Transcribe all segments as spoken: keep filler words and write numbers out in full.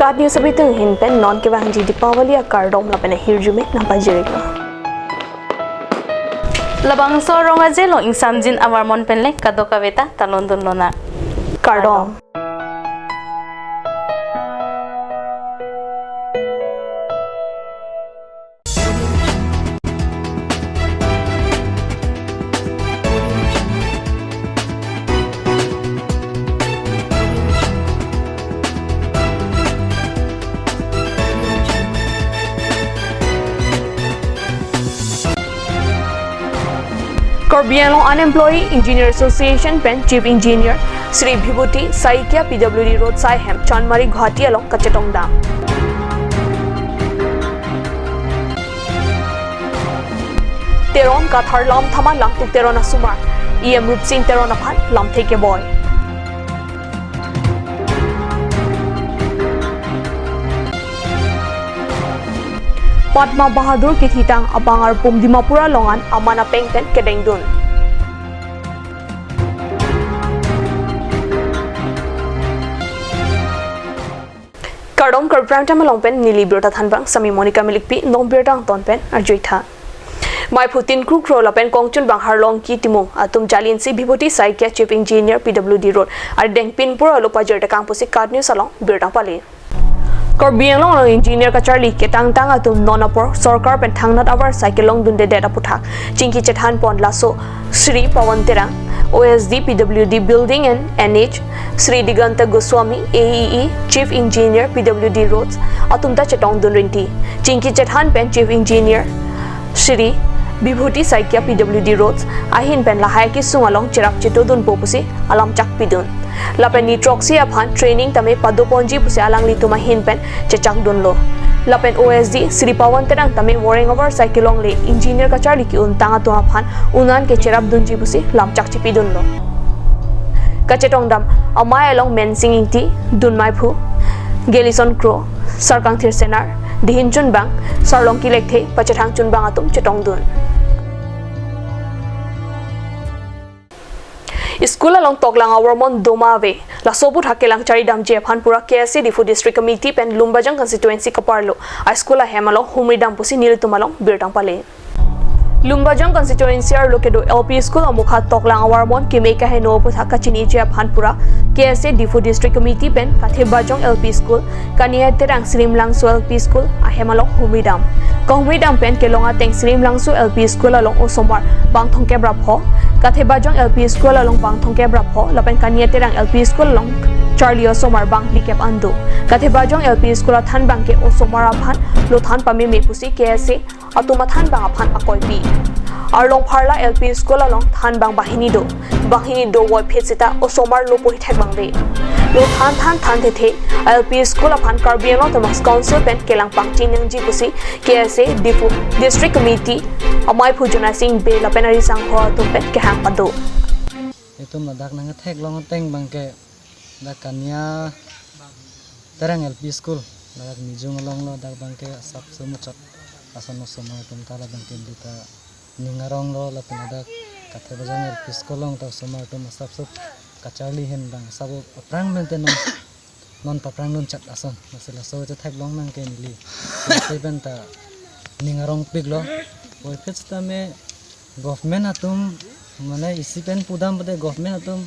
At news abitung ahin pen non kevangji Deepavali akardom lapen ahirjume nangpajirlo. Labangso arong aje along ingsamjin avarmon pen le kadokave ta talon dunlonang. Kardom. Karbi Anglong Unemployee Engineer Association pen Chief Engineer Shri Bibhuti Saikia P W D Road asai ahem Chandmari Guwahati along kachetongdam. Teron Kathar lamthama Langtuk Teron asomar, E M Rupsing Teron aphan lamthe keboi. Padma Bahadur kithitang abang arpum Dimapur along an aman apeng pen kedengdun. Kardom, Karbi Prime Time along pen neli birta thanbang Sami Monica Milikpi, non birta angton pen arjuitha. Maiphu Tinkru Kro lapen kongchunbang Harlongki Timung atum jalinsi Bibhuti Saikia Chief Engineer P W D Road arideng pinpur alo pajirtekang pusi KAT News along birta pali. Karbi Anglong along engineer kacharli ketangtang atum non apor sorkar pen thangnat avarsai kelongdundedet aputhak chingki chethanpon laso Shri Pawan Terang, O S D P W D Building and N H, Shri Diganta Goswami, A E E, Chief Engineer P W D Roads, atum ta chetongdun rinti. Chingki chethan pen Chief Engineer Shri Bibhuti Saikia P W D Roads ahin pen lahai kesung along cherap chetodunpo pusi alam chakpidun. Lapen ni throksi aphan training tame padoponji pusi alanglitum ahin pen chechakdunlo. Lapen O S D Shri Pawan Terang tame voreng avarsai kelongle engineer kacharli ke-untang atum aphan un-an ke cherapdunji pusi lam chakchipidunlo. Kachetongdam amei along Mensing Ingti, Dunmaiphu Gelison Kro, Sarkangthir Senar, Dihin Chunbang, Sarlongki Lekthe, Pachethang Chunbang atum chetongdun. School along toklang avarmon doma ave. Laso aputhak kelang charidamji aphan pura K S A Diphu District Committee pen Lumbajong Constituency kaparlo a school ahem along humridam pusi nelitum along birta pali. Lumbajong Constituency arlo kedo L P School amukha toklang avarmon keme kaheno aputhak kachiniji aphan pura K S A Diphu District Committee pen Kathebajong L P School, Kania Terang Srimlangso L P School ahem along humridam. Kahumridam pen kelong ateng Srimlangso L P School along osomar bang thomkep ra pho, Kathebajong L P School along bang thomkep ra pho, lapen Kania Terang L P School along charli osomar bang phlikep an do. Kathebajong L P School athanbang ke osomar aphan lo than pameme pusi K S A atum athanbang aphan akoipi. Arlong Pharla L P School along thanbang banghini do. Banghini dovoiphit seta osomar lo puhithek bang ave. Lo than than thanthethe L P School aphan Karbi Anglong Autonomous Council pen kelang pangchiningji pusi K S A Diphu District Committee amei Phu Jonasing Bey lapen arisangho atum pen kehang pado. Itum ladak nangtheklong ateng bangke dak Kania Terang L P School, ladak Mijung along lo, dak bangke asapso muchot ason osomar atum ta labangke dita ning arong lo, lapen ladak Kathebajong L P School along ta osomar atum asapso kacharli ahin bang asap aphrang pen te non, non paphrang dun chak ason, lasi laso chetheklong nang ke neli. Lasi pen ta ning arongpiklo. Voiphit seta me government atum, mane isi pen pudam pute government atum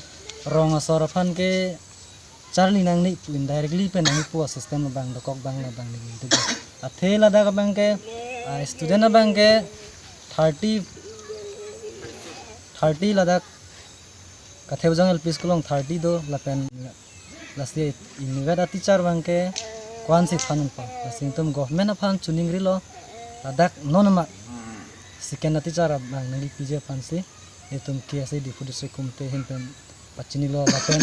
rong asor aphan ke charli nangne pu indirectly pen nangpu asystem abang dokok bang labang ningduk. Athe ladak abangke, ah, student abangke thirty, thirty ladak Kathebajong L P School along thirty do lapen lasi inutvet a teacher bangke ko-ansi than unpo. Lasi itum government aphan chiningrilo ladak non amat second a teacher abang nangkipiji aphansi itum K S A Diphu District Committee ahin pen pachinilo lapen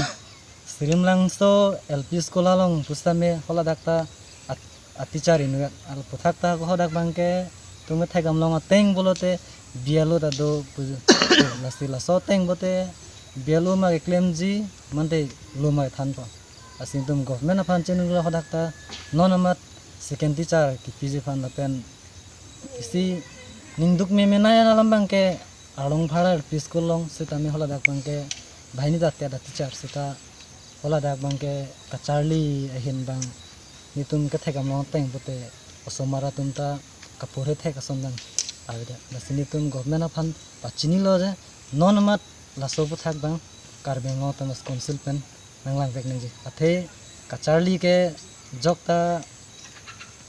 Srimlangso L P School along pusitame holadak ta at-, a teacher inutvet, al puthak ta holadak bangke itum thekdam long ateng pulote B L O ta do pu-, lasi laso ateng pulote B L O ma keklemji mate lo ma thanpo. Lasi itum government aphan chinilo holadak ta non amat second teacher kipiji aphan lapen isi ningduk meme nai alam bangke Arlong Pharla L P School along sitame holadak bangke banghini ta tet a teacher seta holadak bangke kacharli ahin bang Netum kethek amlong ateng pute osomar atum ta kaporhe thek ason dang avedet. Lasi netum government aphan pachinilo je non amat laso aputhak abang Karbi Anglong Autonomous Council pen nanglangvek nangji. Athe kacharli ke jok ta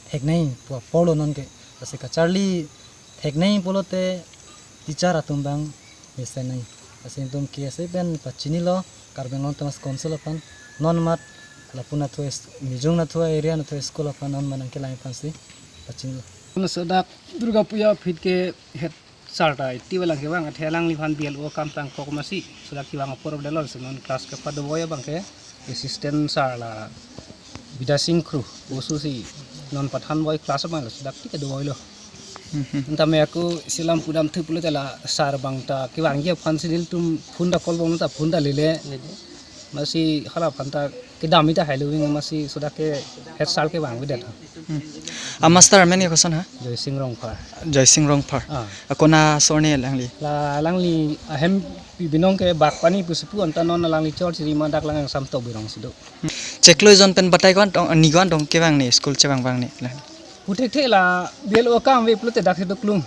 theknei pu aporlo nonke. Lasi kacharli theknei pulote teacher atum abang mesenei. Lasi netum K S A pen pachinilo Karbi Anglong Autonomous Council aphan non amat lapu nathu es-, Mijung nathu area nathu school aphan non amat nangkelang aphansi pachinilo. Sodak Durga Puja aphi ke head sir ta iti velang kevang, athe alangliphan B L O akam tangkok masi sodak kevang apor avelo, lasi non class kepadovoi abang ke assistant sir la Bidya Sing Kro, oso si non pathan boi class abang lo, sodak ti kedovoilo. Mhm. Tame ako isi alam pudamthu pulote la sir abang ta kevangji aphansi nelitum phone ta call bom ta phone ta lele. Lele. Masi hala aphan ta kedam ita hailo wing masi sodak ke head sir kevang avedet. Hmm. A master amen ke koson ha? Joy Sing Rongphar. Joy Sing Rongphar. Ah. Akona asorni alangli? La alangli ahem pi binong ke Bakpani pusi pu, anta non alangli chor chiri ma dak Langsamto Birong si do. Chiklo ejon pen batai ko-an tong, ni ko-an tong kevang ni, school chevang vang ni. Puthekthe la B L O akam ave pulote dak si doklum.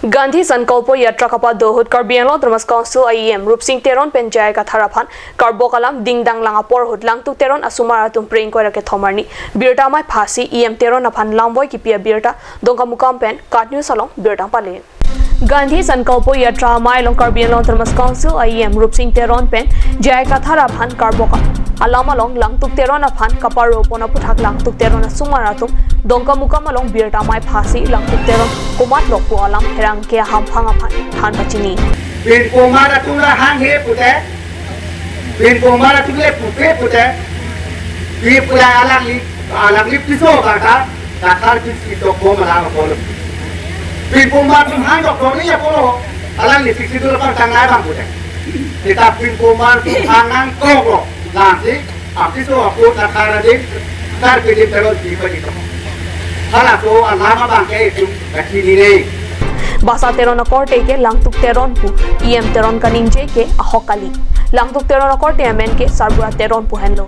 Gandhi Sankalpo Yatra kapado ahut Karbi Anglong Autonomous Council a E M Rupsing Teron pen J I Kathar aphan karbok alam dingdang lang apor ahut Langtuk Teron asomar atum pring koira kethom arni birta amei phasi E M Teron aphan lamvoi kipi abirta Dongkamukam pen KAT News along birta pale. Gandhi Sankalpo Yatra amei along Karbi Anglong Autonomous Council a E M Rupsing Teron pen J I Kathar aphan karbok alam along Langtuk Teron aphan kaparo pon aputhak Langtuk Teron asomar atum Dongkamukam along birta amei phasi Langtuk Teron komatlo pu alam pherangke ahamphang aphan than pachini. Pin komat atum la hanghe pute, pin komat atum le pupe pute, pi pula alangli, alangli piso kata, Kathar pis ito ko mala ko lo. Pin komat atum hang doktor ni ya ko lo, alangli pis itu lepas tangai bang pute. Kita pin komat atum hang nangkok lo, nasi, apiso ako Kathar ading, Karbi adim Teron pi ko ito. Halaso alam abang ke itum kachinine. Basa Teron akorte ke Langtuk Teron pu, E M Teron kaningje ke ahok kali. Langtuk Teron akorte amen ke Sarbura Teron pu henlo.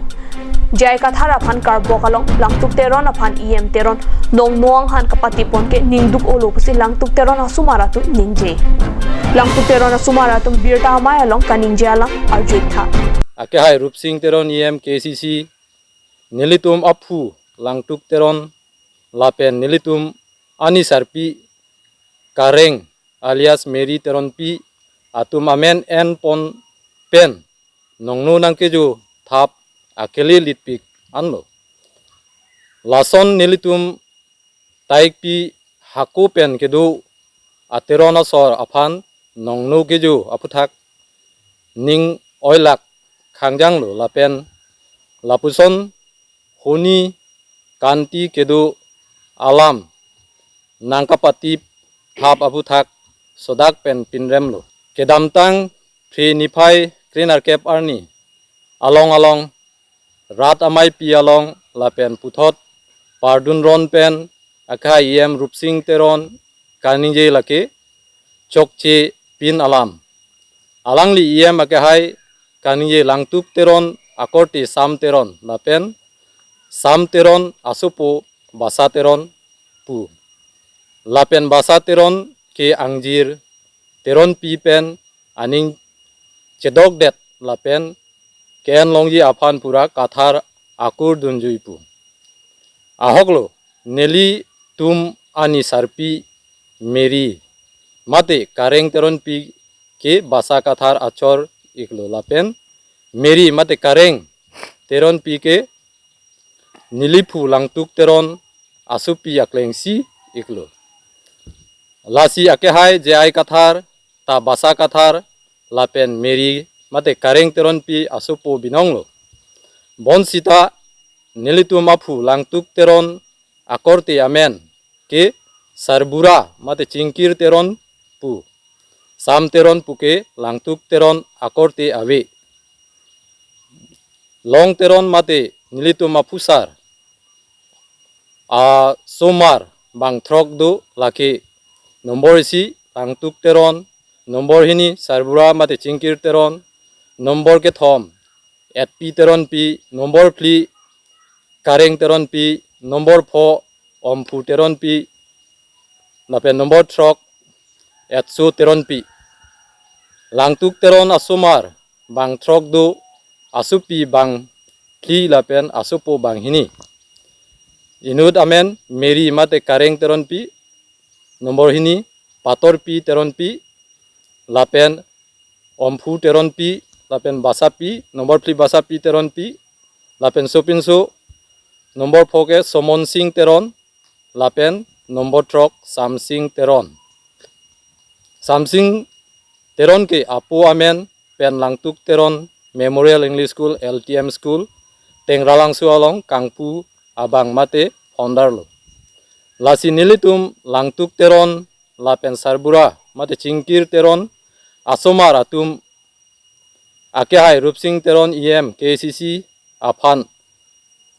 J I Kathar aphan karbok along Langtuk Teron aphan E M Teron nongnoang han kapatipon ke ningduk olo pusi Langtuk Teron asomar atum ningje. Langtuk Teron asomar atum birta amei along kaningje alam arju-ik tha. Akehai Rupsing Teron E M K C C, nelitum aphu Langtuk Teron lapen nelitum ani sarpi Kareng alias Mary Teronpi atum amen en pon pen nongno nangkejo thap akele litpik anlo. Lason nelitum taikpi hako pen kedo ateron asor aphan nongno kejo aputhak ning oilak khangjanglo lapen lapuson honi kanti kedo alam nangkapatip thap aputhak sodak pen pinremlo. Kedamtang Phre niphai krenerkep arni along along rat ameipi along lapen puthot pardun ron pen akehai E M Rupsing Teron kaningje lake chokche pin alam. Alangli E M akehai kaningje Langtuk Teron akorte Sam Teron lapen Sam Teron asopo Basa Teron pu. Lapen Basa Teron ke angjir Teronpi pen aning chedokdet lapen ke-en longji aphan pura Kathar akur dunjui pu. Ahoklo, nelitum ani sarpi Mary mate Kareng Teronpi ke Basa Kathar achor-iklo lapen Mary mate Kareng Teronpi ke neliphu Langtuk Teron asopi akleng si-iklo. Lasi akehai J I Kathar ta Basa Kathar lapen Mary mate Kareng Teronpi asopo binonglo. Bonsita nelitum aphu Langtuk Teron akorte amen ke Sarbura mate Chingkir Teron pu. Sam Teron pu ke Langtuk Teron akorte ave. Long Teron mate nelitum aphusar asomar bangthrok do lake nombor isi Langtuk Teron, nombor hini Sarbura mate Chingkir Teron, nombor kethom Etpi Teronpi, nombor phli Kareng Teronpi, nombor pho Omphu Teronpi, lapen nombor throk Etso Teronpi. Langtuk Teron asomar bang throk do, asopi bang phli lapen asopo bang hini. Inut amen Mary mate Kareng Teronpi, nombor hini Patorpi Teronpi, lapen Omphu Teronpi, lapen Basapi, nombor phli Basapi Teronpi, lapen sopinso nombor pho ke Somon Sing Teron, lapen nombor throk Samsing Teron. Samsing Teron ke apo amen pen Langtuk Teron Memorial English School, L T M School, Tengralangso along kangpu abang mate founder lo. Lasi nelitum Langtuk Teron lapen Sarbura mate Chingkir Teron asomar atum akehai Rupsing Teron E M K A C C aphan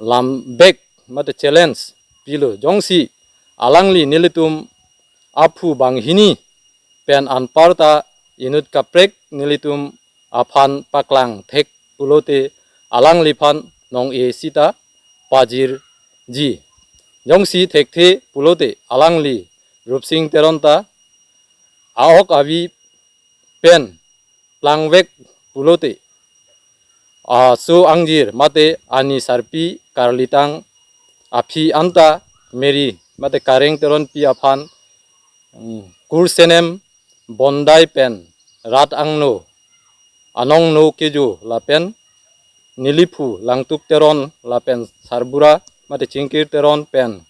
lambek mate challenge pilo, jongsi alangli nelitum aphu bang hini pen anparta inut kaprek nelitum aphan paklang thek pulote alangliphan nong-e sita pajirji. Jongsi thekthe pulote alangli Rupsing Teron ta a-ok avi pen plangvek pulote aso angjir mate ani sarpi karlitang aphi anta Mary mate Kareng Teronpi aphan, mm, kursenem bondai pen rat angno anong no kejo lapen neliphu Langtuk Teron lapen Sarbura mate Chingkir Teron pen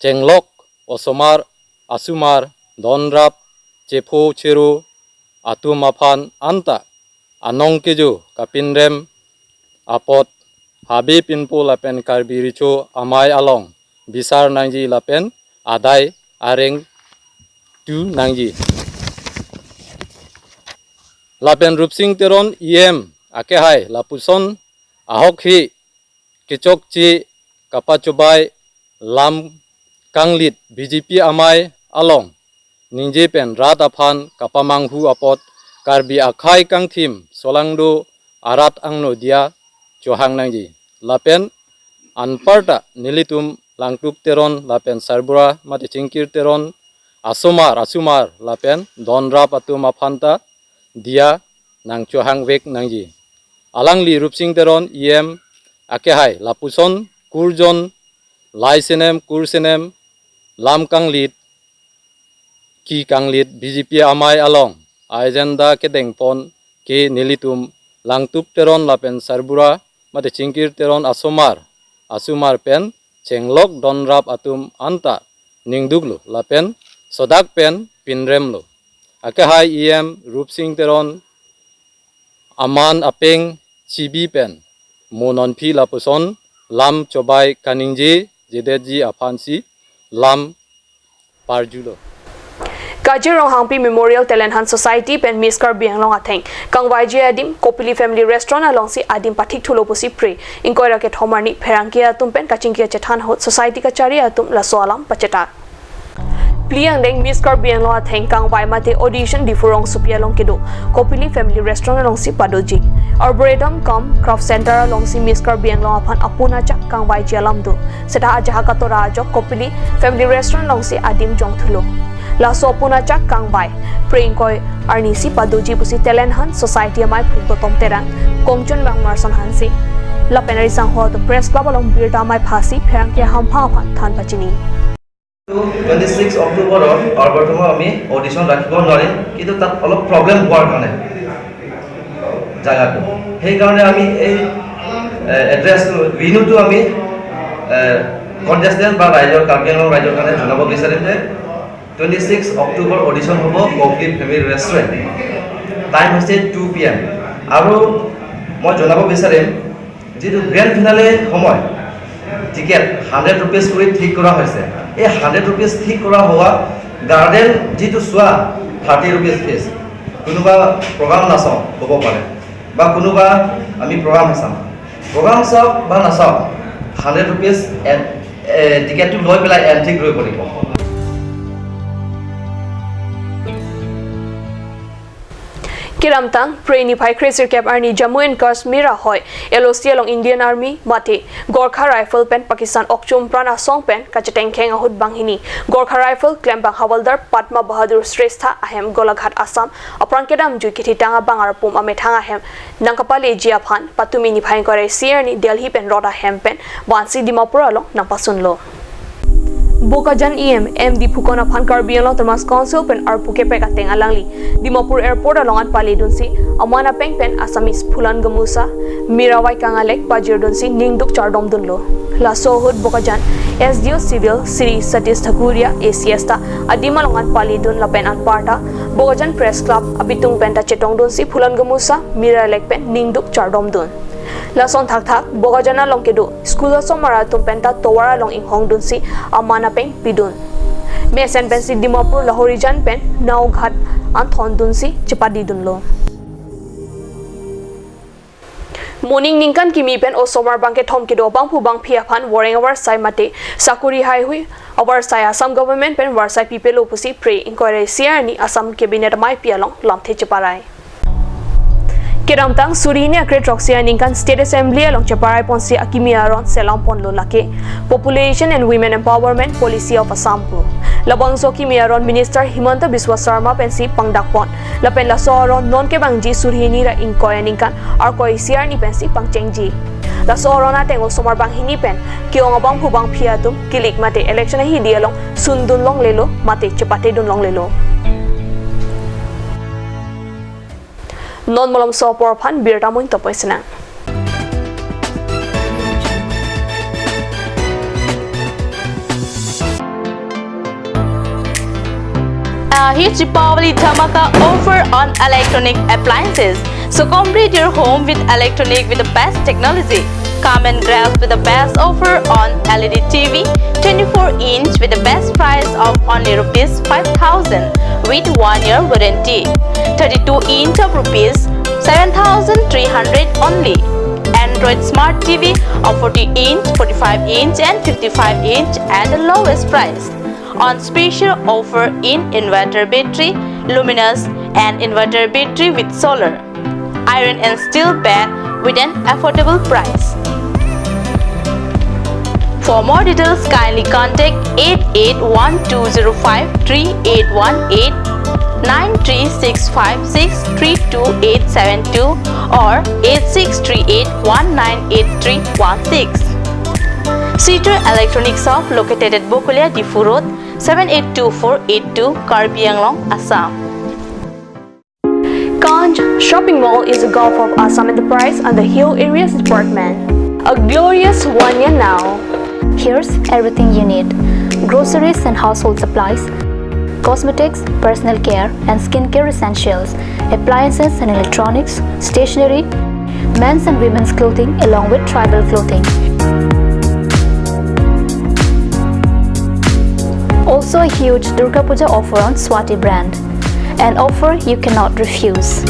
chenglok osomar asomar donrap chepho chero atum aphan anta anong kejo kapinrem apot Habe Pinpo lapen Karbi Recho Amei along bisar nangji lapen adai areng tu nangji. Lapen Rupsing Teron E M akehai lapuson ahokhi kechokche kapachobai lam kanglit B J P amei along ningje pen rat aphan kapamanghu apot Karbi akhei kangthim solangdo arat angno diya chohang nangji. Lapen anparta nelitum Langtuk Teron lapen Sarbura mate Chingkir Teron asomar asomar lapen donrap atum aphanta diya nangchohangvek nangji. Alangli Rupsing Teron E M akehai lapuson kurjon laisenem kursenem lam kanglit ki kanglit B J P amei along agenda kedengpon ke nelitum Langtuk Teron lapen Sarbura mate Chingkir Teron asomar asomar pen chenglok donrap atum anta ningduklo lapen sodak pen pinremlo. Akehai E M Rupsing Teron aman apeng chibi pen mo nonphi lapuson lam chobai kaningje jedetji aphansi lam parjulo. Kajir Ronghangpi Memorial Talent Hunt Society pen Miss Karbi Anglong atheng kangvaiji adim Kopili Family Restaurant alongsi adim pathikthulo pusi Phre ingkoi ra kethom arni pherangke atum pen kachingki kachethan ahut society kachari atum laso alam pachetar. Phli angdeng Miss Karbi Anglong atheng kangvai mate audition Diphu rongsopi along kedo Kopili Family Restaurant alongsi padoji. Arboretum cum Craft Center alongsi Miss Karbi Anglong aphan apun achak kangvaiji alam do. Seta ajahak katora ajok Kopili Family Restaurant alongsi adim jongthulo. Laso apun achak kangvai Phre ingkoi arnisi padoji pusi Talent Hunt Society amei Phre Gautam Terang, Kongchun Bangmarson Hanse lapen arisangho atum Press Club along birta amei phasi pherangke hamphang aphan than pachini. Twenty six অক্টোবৰত আলবাৰ্টমত আমি অডিশ্যন ৰাখিব নোৱাৰিম, কিন্তু তাত অলপ প্ৰব্লেম হোৱাৰ কাৰণে জাগাটো, সেইকাৰণে আমি এই এড্ৰেছটো, ভেন্যুটো আমি কণ্টেষ্টেণ্ট বা ৰাইজৰ, কাৰ্বি আংলং ৰাইজৰ কাৰণে জনাব বিচাৰিম যে টুৱেণ্টি ছিক্স অক্টোবৰ অডিশ্যন হ'ব কপলি ফেমিলি ৰেষ্টুৰেণ্ট। টাইম হৈছে টু পি এম। আৰু মই জনাব বিচাৰিম, যিটো গ্ৰেণ্ড ফিনালে সময় টিকেট হাণ্ড্ৰেড ৰুপিজ কৰি ঠিক কৰা হৈছে। এই হাণ্ড্ৰেড ৰুপিজ ঠিক কৰা হোৱা গাৰ্ডেন যিটো চোৱা থাৰ্টি ৰুপিজ ফিজ, কোনোবা প্ৰগ্ৰাম নাচাওঁ ক'ব পাৰে বা কোনোবা আমি প্ৰগ্ৰাম নাচাওঁ, প্ৰগ্ৰাম চাওক বা নাচাওক, হাণ্ড্ৰেড ৰুপিজ টিকেটটো লৈ পেলাই এণ্ট্ৰি কৰিব লাগিব। Kedamtang Phre niphai kresirkep arni Jammu and Kashmir ahoi L O C along Indian Army mate Gorkha Rifle pen Pakistan okchum pran asong pen kachetengkheng ahut banghini Gorkha Rifle klembang Havaldar Padma Bahadur Shrestha ahem Golaghat Assam apran kedamjui kethitang abang arpum amethang ahem nangkapaleji aphan patumi niphai ingkoi ra isi arni Delhi pen rot ahem pen vansi Dimapur along nangpasunlo. Bokajan E M M D Phukon aphan Karbi Anglong Autonomous Council pen arpu kepek ateng alangli Dimapur Airport along an paledunsi aman apeng pen Assamese Phulan Gamusa, Mirabai Kangalek pajirdunsi ningduk chardomdunlo. Laso ahut Bokajan S D O Civil Shri Satish Thakuria A C S ta adim along an paledun lapen anparta Bokajan Press Club abitung pen ta chetongdunsi Phulan Gamusa, Mirabai Kangalek pen ningduk chardomdun. Lason thakthak Bokajan along kedo school osomar atum pen ta tovar along inghongdunsi aman apeng pidun. Mesen pensi Dimapur Lahorijan pen Naoghat an thondunsi chepadidunlo. Moning ningkan kimi pen osomar bangkethom kedo abangphu bangphi aphan voreng avarsai mate sakori haihui avarsai Assam Government pen varsai pipelo pusi Phre ingkoi ra isi arni Assam Cabinet amaipi along lamthe cheparai. Kedamtang suri hini akre throksi aningkan State Assembly along cheparai ponsi akimi aron selam ponlo lake Population and Women Empowerment Policy of Assam pu. Labangso akimi aron Minister Himanta Biswa Sarma pensi pangdak pon. Lapen laso aron non kevangji suri hini ra ingkoi aningkan Arkoi isi arni pensi pangchengji. Laso aron ateng osomar banghini pen ke-ong abangphu bangphi atum kilik mate election ahidi along sundun longlelo mate chepatedun longlelo. Non malomso apor aphan birta mo ingtopoi sinang. A huge Deepavali dhamaka offer on electronic appliances. So complete your home with electronic with the best technology. Come and grab with the best offer on L E D T V, twenty-four inch with the best price of only rupees five thousand with one year warranty. Thirty-two inch of rupees seven thousand three hundred only. Android Smart T V of forty inch, forty-five inch and fifty-five inch at the lowest price. On special offer in inverter battery, luminous and inverter battery with solar, iron and steel bed with an affordable price. For more details, kindly contact eight eight one two zero five three eight one eight, nine three six five six three two eight seven two or eight six three eight one nine eight three one six. Sitor Electronic Shop located at Bokolia, Diphu Road, seven eight two four eight two, Karbi Anglong, Assam. Kanch Shopping Mall is a Gulf of Assam Enterprise under Hill Areas Department. A glorious one year now. Here's everything you need: groceries and household supplies, cosmetics, personal care and skincare essentials, appliances and electronics, stationery, men's and women's clothing along with tribal clothing. Also a huge Durga Puja offer on Swati brand. An offer you cannot refuse.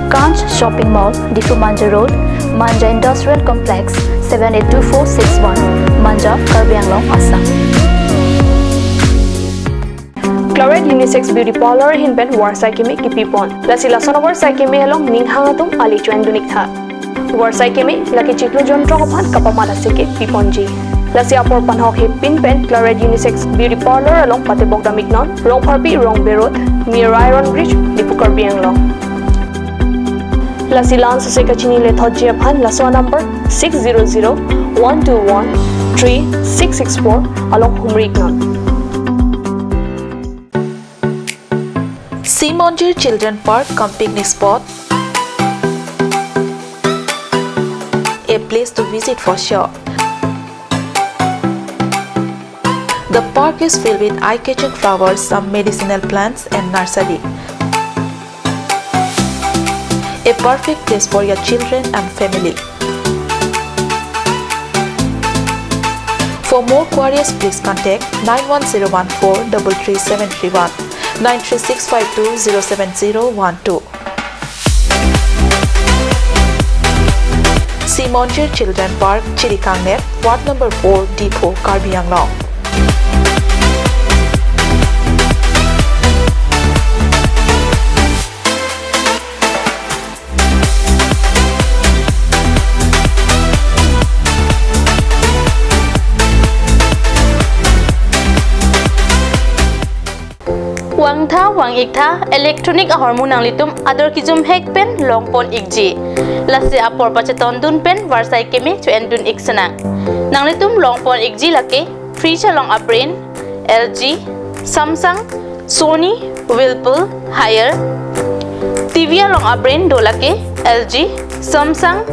Kanch Shopping Mall, Diphu Manja Road, Manja Industrial Complex, seven eight two four six one, Manja, Karbi Anglong, Assam. Claret Unisex Beauty Parlour ahin pen varsai keme kipipon. Lasi lason avarsai keme along ning hang atum ali choin dunik tha. Varsai keme lake chiklo jontrok aphan kapamat asike piponji. Lasi apor panhok hepin pen Claret Unisex Beauty Parlour along patebok damiknon, Rongpharpi Rongbe Road, near Iron Bridge, Diphu, Karbi Anglong. Lasi la-an sose kachini lethotji aphan laso number six zero zero one two one three six six four along humri iknon. Sea Monjir Children Park cum picnic spot, a place to visit for sure. The park is filled with eye-catching flowers, some medicinal plants and nursery. A perfect place for your children and family. For more queries, please contact nine one zero one four double three seven three one, nine three six five two zero seven zero one two. Simonjir Children Park, Chirikangner, Ward number four, Diphu, Karbi Anglong. Vangtha vang-iktha electronic ahormu nanglitum ador kejum hek pen longpon ikji. Lasi apor pachetondun pen varsai keme cho-endun ik sinang. Nanglitum longpon ikji lake fridge along a-brand L G, Samsung, Sony, Whirlpool, Haier. T V along a-brand do lake L G, Samsung,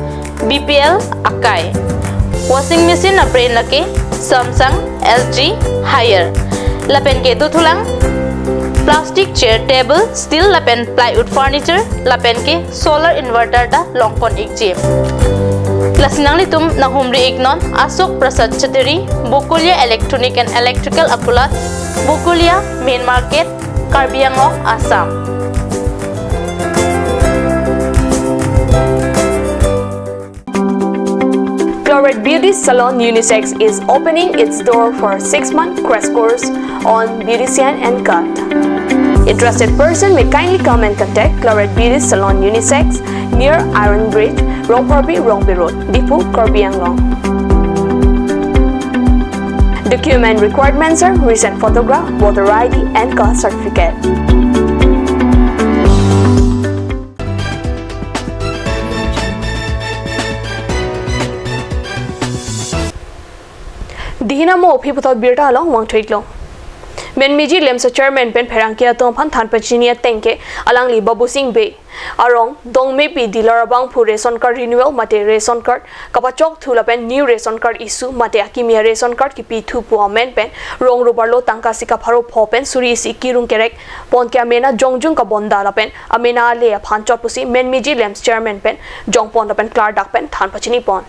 B P L, Akai. Washing machine a-brand lake Samsung, L G, Haier. Lapen ke dothulang plastic chair, table, steel lapen plywood furniture, lapen ke solar inverter ta longpon ikji. Lasi nanglitum nanghumri iknon Ashok Prasad Chattery, Bokolia Electronic and Electrical Akulat, Bokolia Main Market, Karbi Anglong, Assam. Chlorate Beauty Salon Unisex is opening its door for six-month crash course on beautician and cut. Interested person may kindly come and contact Chlorate Beauty Salon Unisex near Iron Bridge, Rongphorbi, Rongbe Road, Diphu, Karbi Anglong. Document requirements are recent photograph, voter I D, and caste certificate. Dihina mo aphi puthot birta along vangthuiklo. Menmiji LAMPS a-chairman pen pherangke atum aphan than pachini ateng ke alangli Babusing Bey arong Dongmepi dealer abangphu ration card renewal mate ration card kapachokthu lapen new ration card issue mate akimi a-ration card kipithu pu amen pen rong robarlo tangka sika pharo pho pen suri isi kirung kerek pon ke amena jongjung kabonda lapen amena ale aphan chot pusi Menmiji LAMPS chairman pen jongpon lapen klardak pen than pachini pon.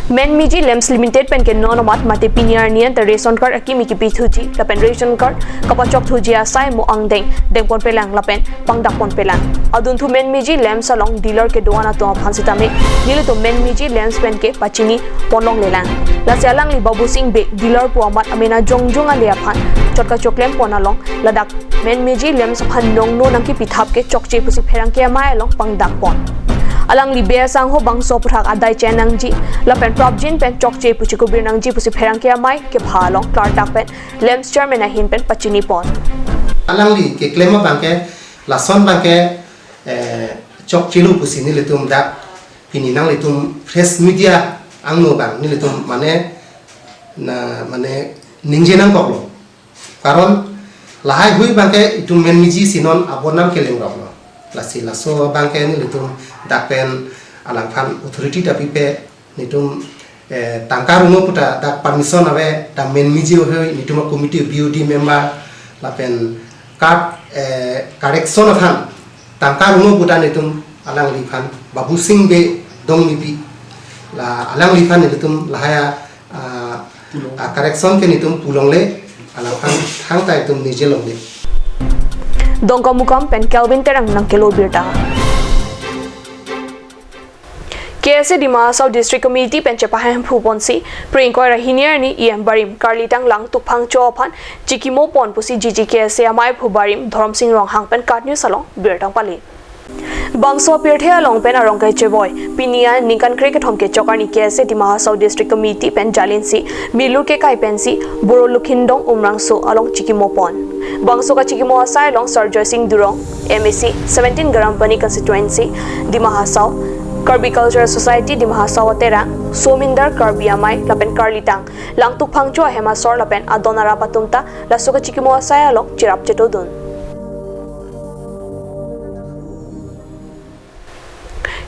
Menmiji LAMPS Limited pen ke non amat mate pini arni an ta ration card akimi kipithuji lapen ration card kapachokthuji asai mo angdeng dengpon pelang lapen pangdakpon pelang. Adunthu Menmiji LAMPS along dealer kedo-an atum aphan sitame nelitum Menmiji LAMPS pen ke pachini ponlonglelang. Lasi alangli Babusing Bey dealer pu amat amena jongjung ale aphan chot kachoklem pon along ladak Menmiji LAMPS aphan nongno nangkipithap ke chokche pusi pherangke amei along pangdakpon. Alangli Bey asangho bangso aphuthak adai chennangji lapen prapjin pen chokche pusi kubir nangji pusi pherangke amei kepha along klardak pen LAMPS chairman ahin pen pachini pon. Alangli keklem abang ke lason abang ke, eh, chokchelo pusi nelitum dak pini nanglitum press media angno abang nelitum mane na mane ningje nangkoklo. Karon lahai hui abang ke itum Menmiji si non abonam kelengroklo. Lasi laso abang ke nelitum dak pen alangphan authority ta pipe nelitum, eh, tangka rungo puta dak permission ave ta Menmiji ave nelitum committee B O D member lapen card, eh, correction aphan tangka rungo puta nelitum alangliphan Babusing Bey Dongmepi la alangliphan nelitum lahai a, ah, correction ke nelitum pulongle alangphan thangta itum ningje longle. Dongkamukam pen Kelvin Terang nangkelo birta. K S A Dima Hasao District Committee pen chepahemphu ponsi Pring Koira hini arni E M barim Karlitang Langtuk Phangcho aphan chikimo pon pusi G G K S A ameiphu barim Dhoromsing Ronghang pen KAT News along birta pale. Bangso apirthe along pen arong kechevoi pini an ningkan krekethom kechok arni K S A Dima Hasao District Committee pen jalinsi milur kekai pensi Boro Lukhindong Umrangso along chikimo pon. Bangso kachikimo asai along Sir Joysing Durong, M A C, seventeen Garampani Constituency, Dima Hasao, Karbi Cultural Society Dima Hasao aterang, Somindar Karbi Amei lapen Karlitang Langtuk Phangcho ahem asor lapen adon arap atum ta laso kachikimo asai along cherap chetodun.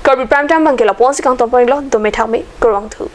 Karbi Prime Time abang ke lapu-ansi kangton ponlo, dome thakme, kurvangthu.